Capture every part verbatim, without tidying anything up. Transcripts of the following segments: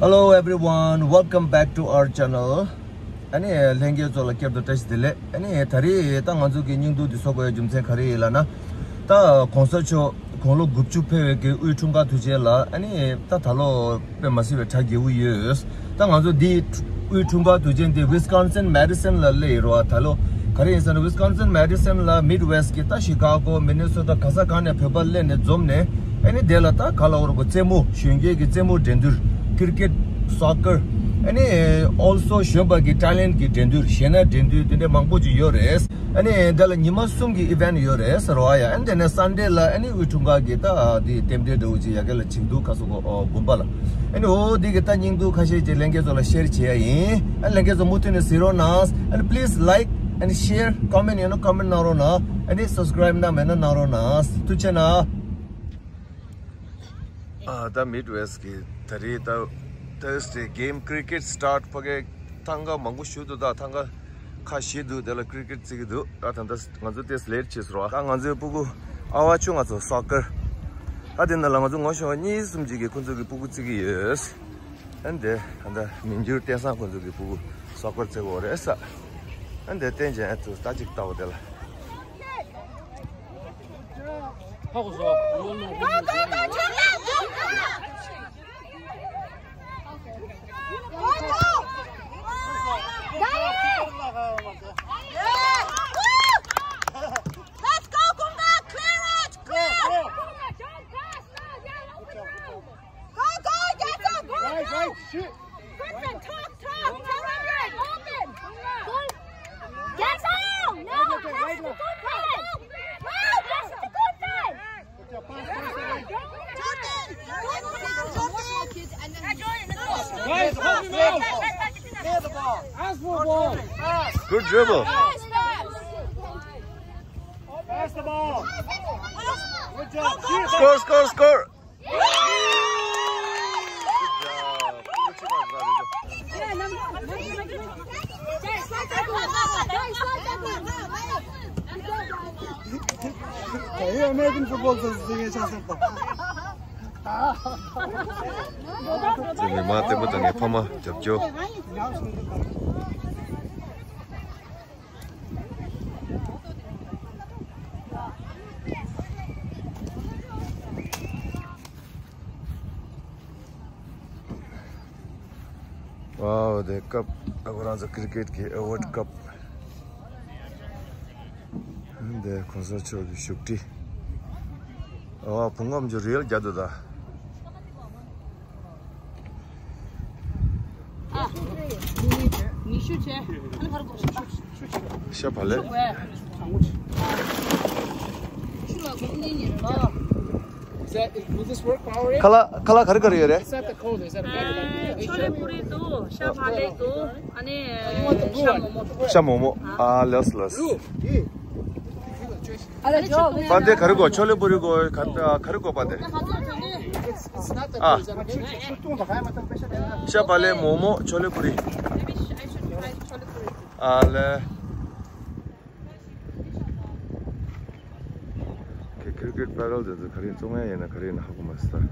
Hello everyone, welcome back to our channel. ཨ་ནི་ལྷན་རྒྱས་ཚོ་ལ་བསྐྱར་དུ་བཀྲ་ཤིས་བདེ་ལེགས། ཨ་ནི་ད་རེས་ད་ང་ཚོ་གི་སྙིང་སྡུག་འདི་བཟོ་དགོས་ཡ་རྒྱུ་མཚན་ག་རེ་ཡིན་ལབ་ན། ད་གོང་ས་མཆོག་དགུང་ལོ་དགུ་བཅུ་ཕེབས་པའི་གི་དབུས་འཁྲུངས་སྐར་དུས་ཆེན་ལ། ཨ་ནི་ད་ད་ལོ་དཔེ་མ་སྲིད་པའི་གྲ་རྒྱས་པོ་ཡོད། ད་ང་ཚོ་འདི་དབུས་འཁྲུངས་སྐར་དུས་ཆེན་འདི་Wisconsin Madison་ལ་སླེབས་ཡོད་རེད་བ། ད་ལོ་ག་རེ་ཡིན་ཟེར་ན་Wisconsin Madison་ལ་Midwest་གི་ད་Chicago, Minnesota་ག་ས་ག་ནས་བོད་པ་སླེབས་ནས་འཛོམས་ནས། ཨ་ནི་དེ་ལ་ད་ག་ལ་འོར་གོ་རྩེད་མོ་གཞོན་སྐྱེས་ཀྱི་རྩེད་མོ་འགྲན་བསྡུར། Cricket, soccer, ཨ་ནི་also གཞོན་པ་གི་talent་གི་འགྲན་བསྡུར། གཞས་སྣ་འགྲན་བསྡུར། དེ་འདྲའི་མང་པོ་ཅིག་ཡོད་རེད། ཨ་ནི་དེ་ལ་ཉི་མ་གསུམ་གྱི་event་ཡོད་རེད་ཟེར་བ་ཡ། ཨ་ནི་དེ་ནས་Sunday་ལ་ཨ་ནི་དབུས་འཁྲུངས་སྐར་གྱི་ད་དེ་རྟེན་འབྲེལ་འདྲ་བོ་ཅིག་ཡ་གི་ལ་བྱེད་འདུག་ཁ་སོ་གོ་དགོན་པ་ལ། ཨ་ནི་འོ་དེ་གི་ད་སྙིང་སྡུག་ཁ་ཤས་ཅིག་ལྷན་རྒྱས་ཚོ་ལ་share་བྱེད་ཡ་ཡིན། ཨ་ནི་ལྷན་རྒྱས་ཚོ་མུ་མཐུད་ནས་གཟིགས་རོགས་གནང་། ཨ་ནི་please like and share, comment ཡོད་ན་comment་གནང་རོགས་གནང་། ཨ་ནི་subscribe་གནང་མེད་ན་གནང་རོགས་གནང་། ཐུགས་རྗེ་གནང་། ཨ་ད་Midwest་གི་ད་རེས་ད་Thursday game cricket start་ཕ་གི་ཐང་ག་མང་པོ་ཞུ་འདུག་ད་ཐང་ག་ཁ་ཤས་འདུག་དེ་ལ་cricket་རྩེ་གི་འདུག་ཨ་ད་ད་ང་ཚོ་དེ་late་བྱས་སོང་། ད་ང་ཚོའི་སྤུ་གུ་ཨ་བ་ཆུང་ང་ཚོ་soccer། ཨ་དེ་ནང་ལ་ང་ཚོ་ངོ་ཤེས་པ་གཉིས་གསུམ་ཅིག་གིས་ཁོ་ཚོ་གི་སྤུ་གུ་རྩེ་གི་ཡོད། ཨ་འདི་ད་ལྟ་མི་འགྱུར་བསྟན་བཟང་ཁོ་ཚོ་གི་སྤུ་གུ་soccer་རྩེ་གི་ཡོད་རེད་ས། ཨ་འདི་བསྟན་ཅན་ཨ་ཚོ་ད་ཅིག་ལྟ་བ་དེ་ལ། Go, go, go, Chile! Go, go! Go, go! Go! Let's go, Kumba! Clear it! Clear! Go, go, get up! Go, go! Right, right, shoot! Griffin, talk, talk! Tell him you're open! Go! Get down! No! Right, right, right, right. That's the good fight! Move! That's the good fight! Guys, help him out. Ask for a ball. Good dribble. Pass the ball. Good job. Shoot. Score, score, score. Good job. American football says the same. ཅེས་མི་མང་བརྟན་པོ་དང་ངའི་ཕ་མ་རྒྱབ་སྐྱོར། Wow, the cup. ཨ་ཁོ་རང་ཚོ་cricket་གི་World Cup། འདི་གོང་ས་མཆོག་གི་བཞུགས་ཁྲི། ཨ་བུ་ངམ་ཅོ་རིལ་རྒྱ་དུ་ད། ཉི་ཤུ་བྱས། ཤ་བ་ལེ། Is that, will this work for our area? ཁ་ལག་ཁ་ལག་ག་རེ་ག་རེ་ཡོད་རེད། Is that the cold? Is that a bad idea? ཆོ་ལེ་པུ་རི་འདུག་ཤ་བ་ལེ་འདུག་ཨ་ནི་ཤ་མོག་མོག་འདུག་ཤ་མོག་མོག་ཨ་ལགས་ལགས། པ་དེ་ག་རེ་གོ་ཆོ་ལེ་པུ་རི་གོ་ག་ག་རེ་གོ་པ་དེ། It's, it's not that cold. Is that a ཤ་བ་ལེ་མོག་མོག་ཆོ་ལེ་པུ་རི། ཨ་ལེ། ཁི་ཁིར་ཁིར་པེ་རལ་དེ་ཚོ་ག་རེ་བཙོང་ཡ་ཡིན་ན་ག་རེ་ཡིན་ན་ཧ་གོ་མ་སོང་།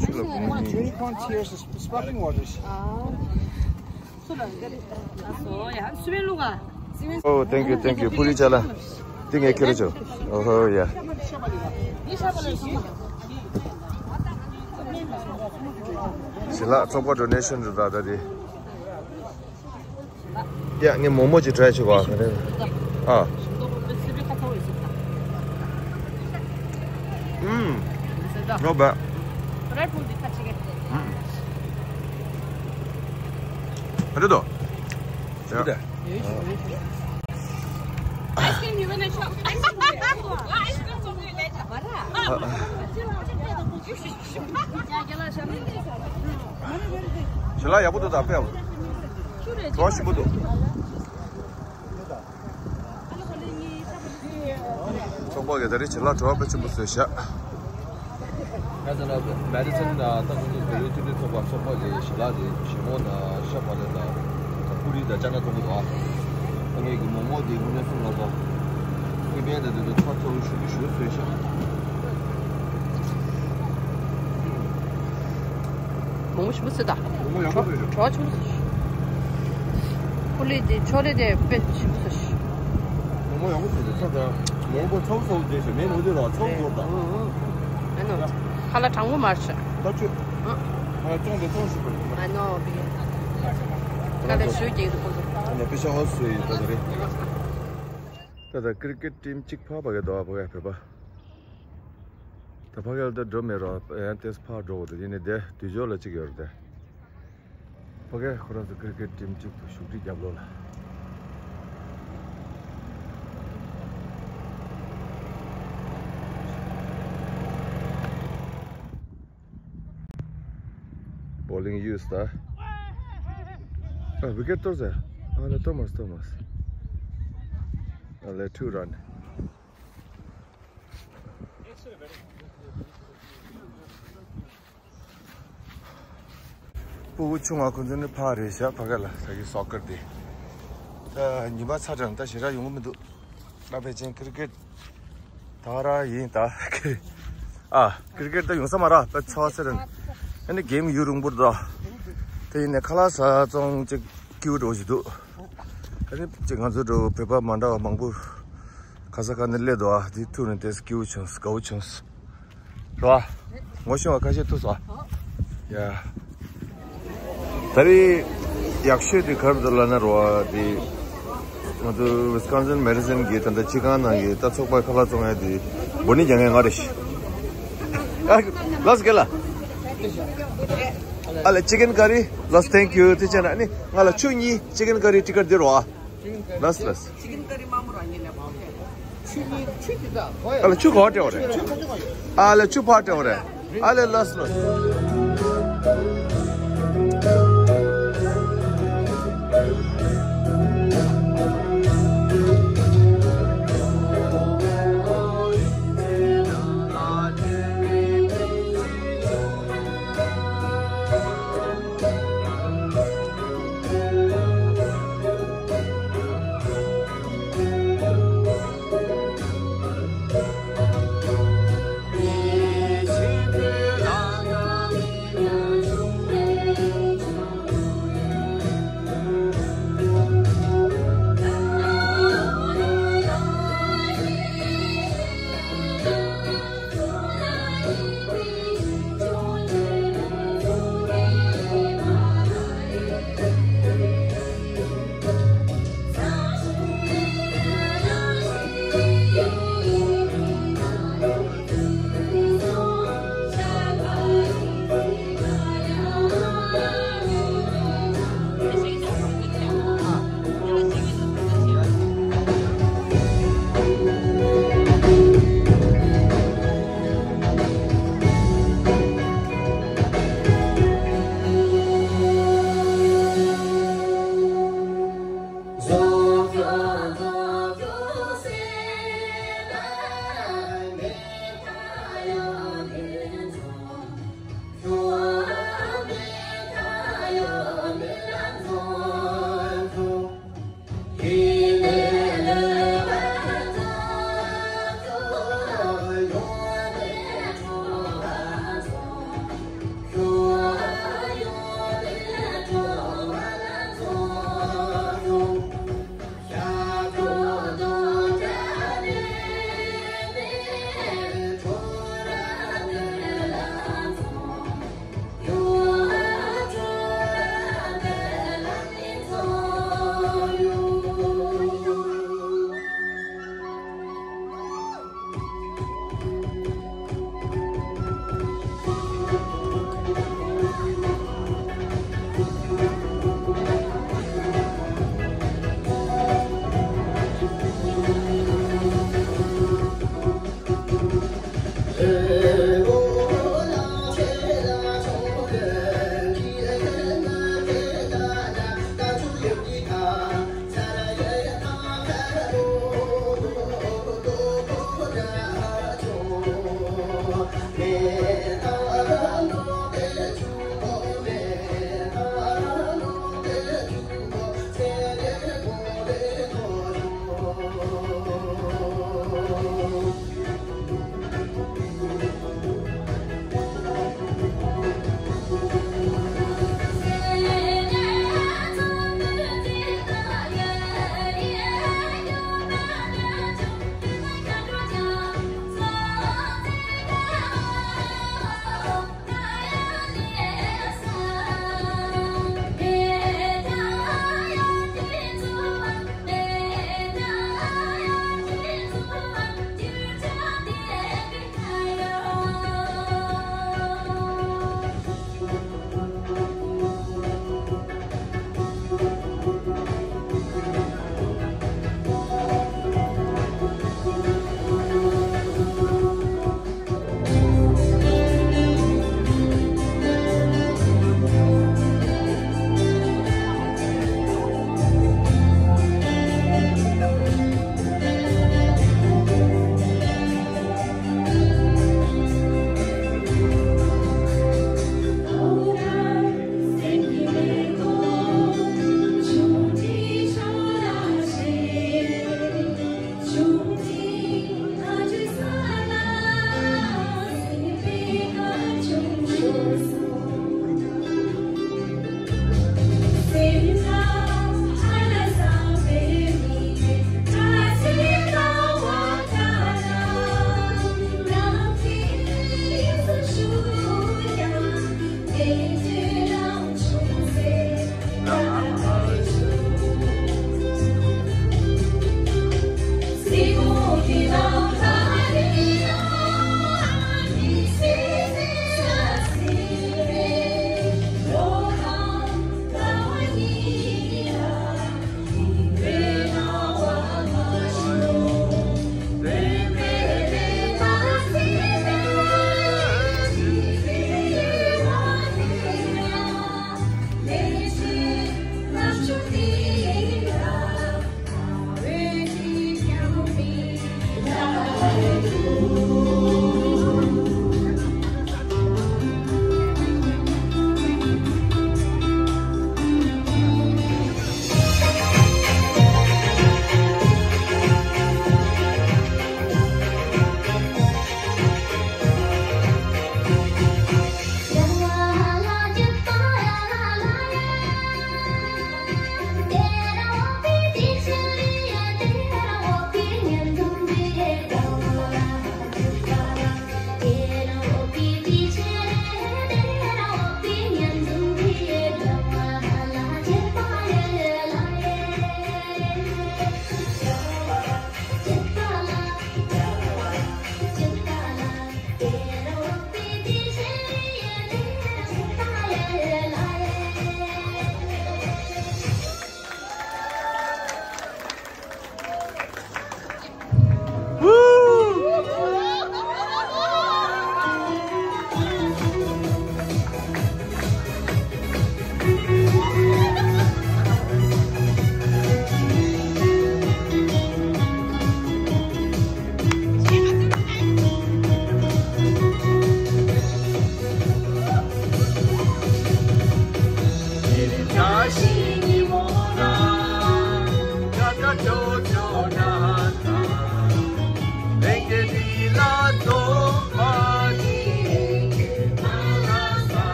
ཆུ་ལ་གོང་ནི། Unicorn tears the sparkling waters. Oh, thank you, thank you. ཕུ་རི་ཅ་ལ། ཏིང་ངེ་ཁྱེར་ཆོ། Oh, yeah. ཞི་ལ་ཚོགས་པ་donation་རེད་ད་ད་དེ། ཡ་ངས་མོག་མོག་ཅིག་try་བྱེད་གོ་ཨ། ཨ། ཨུམ། Not bad. ཨུམ། ཨ་རེད་དོ། ཡ། Ice cream, you wanna shop? Ice cream. Ice cream for me later. ཞི་ལ་ཡག་པོ་འདུག་ད་དཔེ་ཡག་པོ་འདུག་གྲོགས་ཞིམ་པོ་འདུག་ཚོགས་པ་གི་ད་རེས་ཞི་ལ་གྲོགས་དཔེ་ཆེན་པོ་བཟོས་ཤག་ད་ལྟ་ན་Madison་ད་ལྟ་ཁོང་ཚོ་བོད་རིགས་མཐུན་སྒྲིལ་ཚོགས་པ་ཚོགས་པ་གི་ཞི་ལ་དེ་ཞི་མོ་དང་ཤ་བ་ལེ་དང་ད་ཕུ་རི་དང་ཅ་ན་གཏོང་གི་འདུག་ཨ། ད་ངས་གི་མོག་མོག་དེ་དངོས་གནས་སུ་ལ་དང་། ཁེ་ཕན་དང་དེ་ཚོ་ཚ་ཚ་བོ་ཞུ་གི་ཞུ་ཟོས་ཤག་མང་པོ་ཞིག་མི་སྲིད་ད། མོག་མོག་ཡག་པོ་བཟོས་ཤག་གྲོགས་ཆུང་། ཕུ་ལི་དེ་ཆོ་རེ་དེ་དཔེ་ཞིག་བཟོས་ཤག་མོག་མོག་ཡག་པོ་བཟོས་ཤག་ཚ་ཚ། མང་པོ་ཚ་བོ་ཚ་བོ་བཟོས་ཤག་མེད་ནོ་དེ་ར་ཚ་བོ་ཚ་བོ་ད། ཨ་ནོ། ཁ་ལག་གྲང་མོ་མ་རེད་ཤག་ད་ཆོས། ཨ། ཁ་ལག་ཅུང་དང་ཅུང་ཞིག་པར། ཨ་ནོ། ཁ་ལག་ཞུ་རྒྱག་གི་འདུག་ཁོ་ཚོ། ཨ་ནི་པེ་ཤ་ཧོ་སུ་ཡི་ད་ད་རེད། ད་ད་ཀིར་ཀེད་ཊིམ་གཅིག་ཕ་ཕ་གི་འདུག་ཨ་ཕ་གི་བོད་པ། ད་ཕ་གི་ལ་ད་འགྲོ་མེད་རོགས་ཡང་ཏེས་ཕ་འགྲོ་དགོས་འདུག་ཡིན་ནི་དེ་དུས་ཚོད་ལ་གཅིག་ཡོད་རེད་དེ། ཕ་གི་ཁོ་རང་ཚོ་ཀིར་ཀེད་ཊིམ་གཅིག་ཏུ་བཞུགས་ཁྲི་རྒྱབ་ལོགས་ལ། Bowling use ད། ཨ་ཝི་ཀེད་གཏོར་ཟེར། ཨ་ལེ་ཐོ་མཱས་ཐོ་མཱས། ཨ་ལེ་two run། སྤུ་གུ་ཆུང་བ་ཁོ་ཚོ་ནི་ཕ་རེད་ཤག་ཕ་གི་ལ་ད་གི་སོ་ཀར་དེ། ད་ཉི་མ་ཚ་གྲང་ད་ཞེ་དྲག་ཡོང་གི་མི་འདུག་ད་ཕལ་ཆེར་ཀིར་ཀེད་ད་ར་ཡིན་ད། ཨ་ཀིར་ཀེད་ད་ཡོང་ས་མ་ར་ད་ཚ་བ་ཚ་ར། ཨ་ནི་གེམ་ཡུན་རིང་པོ་རེད་ད། དེ་ཡིན་ནས་ཁ་ལག་ཟ་ཙང་ཅིག་སྐྱིད་པོ་འགྲོ་བཞིན་འདུག་ཨ་ནི་ཅིག་ང་ཚོ་འགྲོ་བོད་པ་མ་འདྲ་བ་མང་པོ་ག་ས་ག་ནས་སླེབས་འདུག་ཨ་དེ་ཐུག་ནས་དེ་སྐྱིད་པོ་བྱུང་དགའ་བོ་བྱུང་། རེད་བ། ངོ་ཤེས་པ་ཁ་ཤས་ཐུག་སོང་། ཡ། ད་རེས་ཡག་ཤོས་དེ་ག་རེ་འདུག་ལབ་ན་རེད་བ་དེ། ང་ཚོ་ཝི་སི་ཀོན་སིན་མེ་ཌི་སིན་གྱི་ད་ལྟ་སྤྱི་ཁང་ནང་གི་ད་ཚོགས་པ་ཁ་ལག་བཙོང་ཡ་དེ་འབོར་ནི་རྒྱག་མཁན་ང་རེད་ཤག་ཨ་ལགས་སོ་རྒན་ལགས། ཨ་ལ་ཅི་ཀེན་ཀ་རི། ལགས་སོ། thank you། དེ་བྱས་ན་ཨ་ནི་ང་ལ་ཆུ་གཉིས་ཅི་ཀེན་ཀ་རི་ཊི་ཀེཊ་འདི་རེད་བ། ལགས་ལགས། ཅི་ཀེན་ཀ་རི་མ་མོ་རང་ཉིད་ལས་མང་གས། ཆུ་གཉིས་ཆུ་འདི་དག་གོ་ཡ། ཨ་ལ་ཆུ་ག་པར་སྤྲད་པ་རེད། ཨ་ལ་ཆུ་ཕར་སྤྲད་པ་རེད། ཨ་ལས་ལགས་ལགས།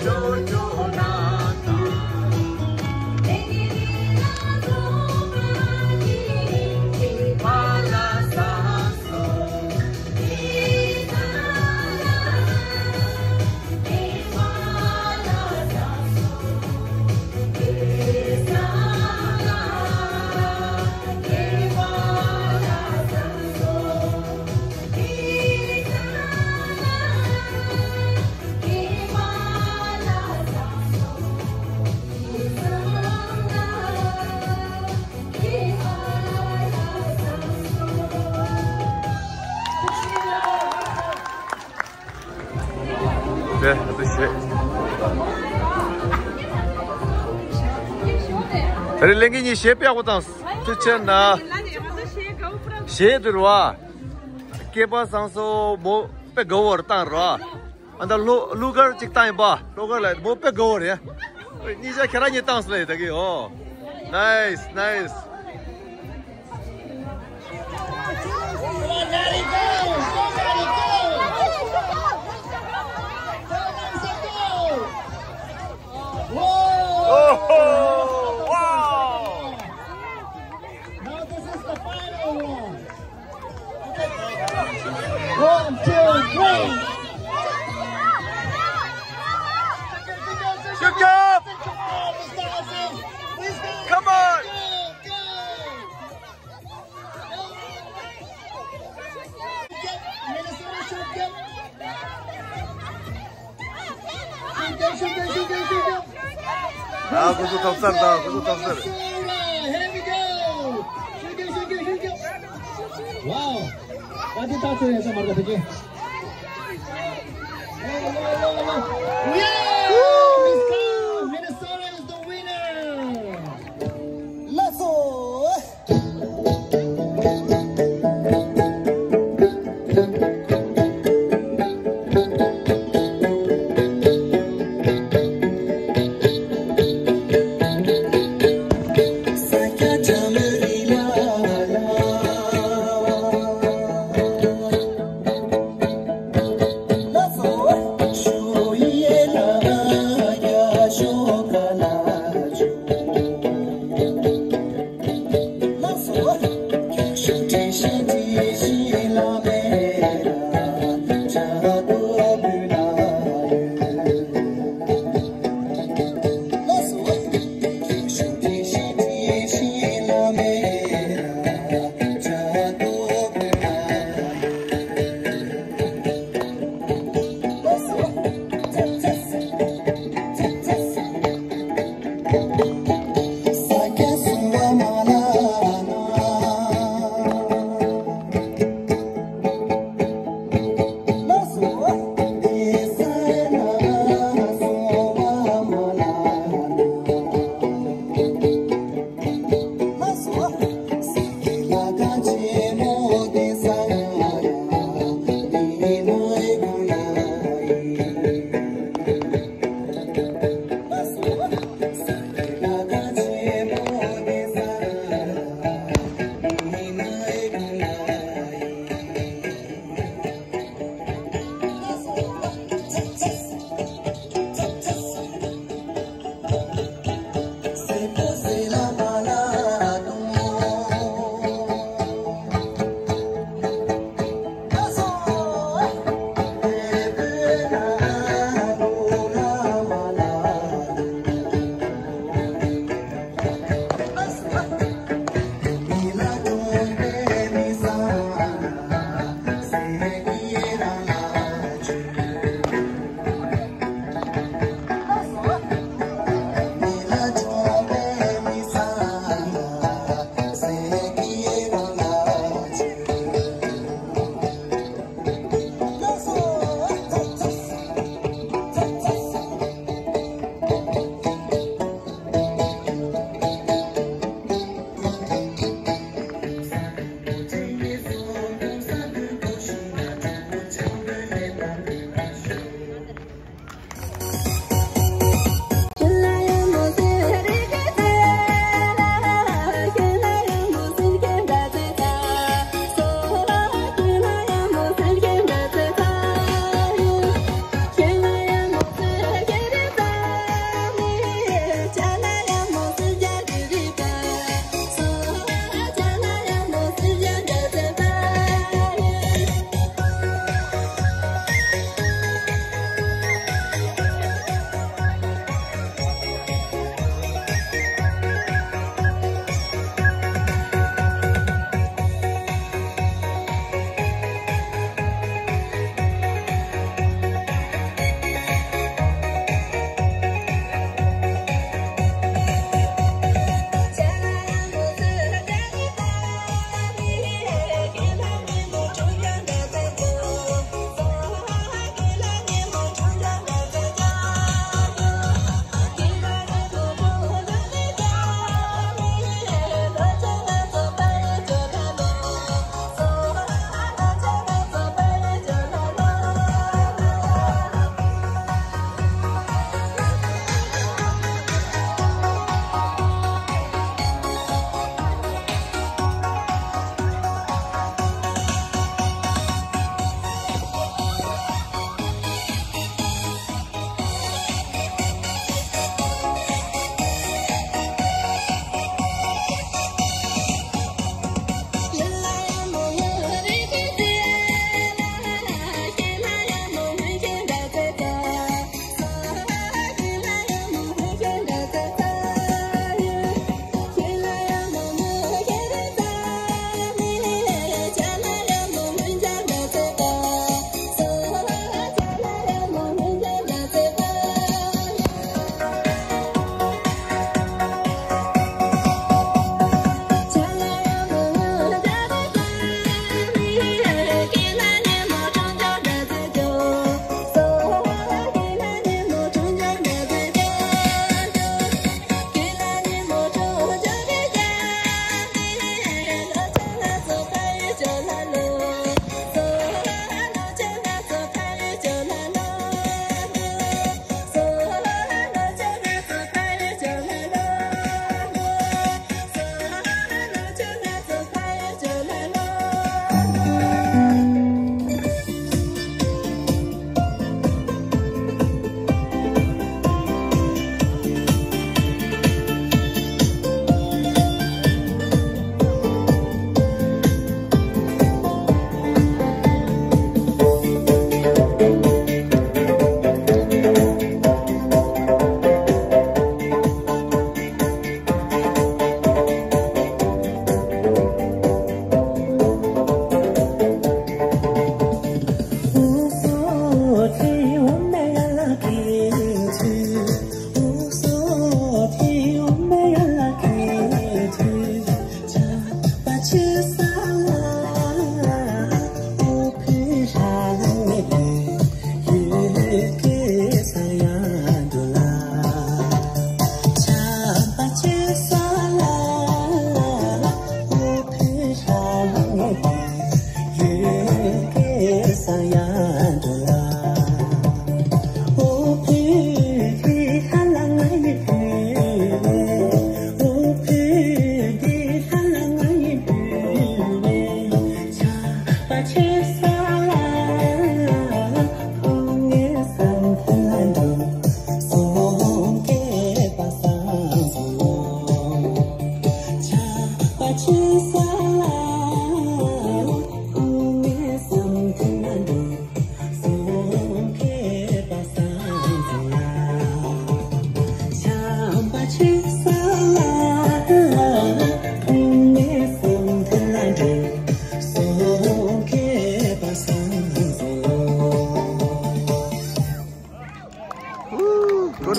ད་རེས་ལྷན་རྒྱས་གཉིས་གཞས་དཔེ་ཡག་པོ་བཏང་། ཐུགས་རྗེ་ཆེ་གནང་། གཞས་འདི་རེད་བ། སྐལ་པ་བཟང་སོང་། མོ་དཔེ་དགའ་བོ་རེད་བཏང་ར། ཨ་ད་གླུ་གླུ་གར་ཅིག་བཏང་ཡིན་པ། གླུ་གར་ལ་མོ་དཔེ་དགའ་བོ་རེད། གཉིས་ཆ་ཁྱེད་རང་གཉིས་བཏང་སོང་ལེ་ད་གི་ཨོ། Nice, nice. Oh, wow. Now this is the final one. One, two, three. Good job. Come on. ཨ་ཁུ་ཚོ་ཐོབ་སར་དང་། ཁུ་ཚོ་ཐོབ་སར། Wow. ཨ་དེ་ད་ཚོ་ཡིན་ས་མ་རེད་ད་དེ་གི། Yeah! Minnesota is the winner! ལགས་སོ།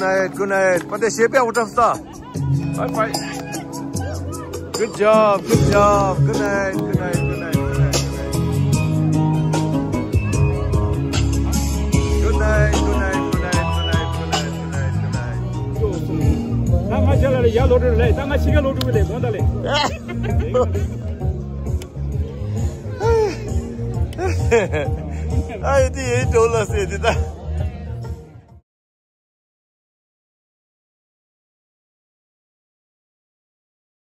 Good night, good night. But the shape out of the. Bye bye. Good job, good job. Good night, good night, good night, good night, good night. Good night, good night, good night, good night, good night, good night, good night. ད་ང་ཞལ་ལ་ཡར་ལོག་འགྲོ་ལེ། ད་ང་ཤི་ཁ་ལོག་འགྲོ་གི་ལེ། དགོངས་དག་ལེ། ཨ་ཡེ་དེ་ཡེ་འགྲོ་ལ་ཟེར་དེ་ད།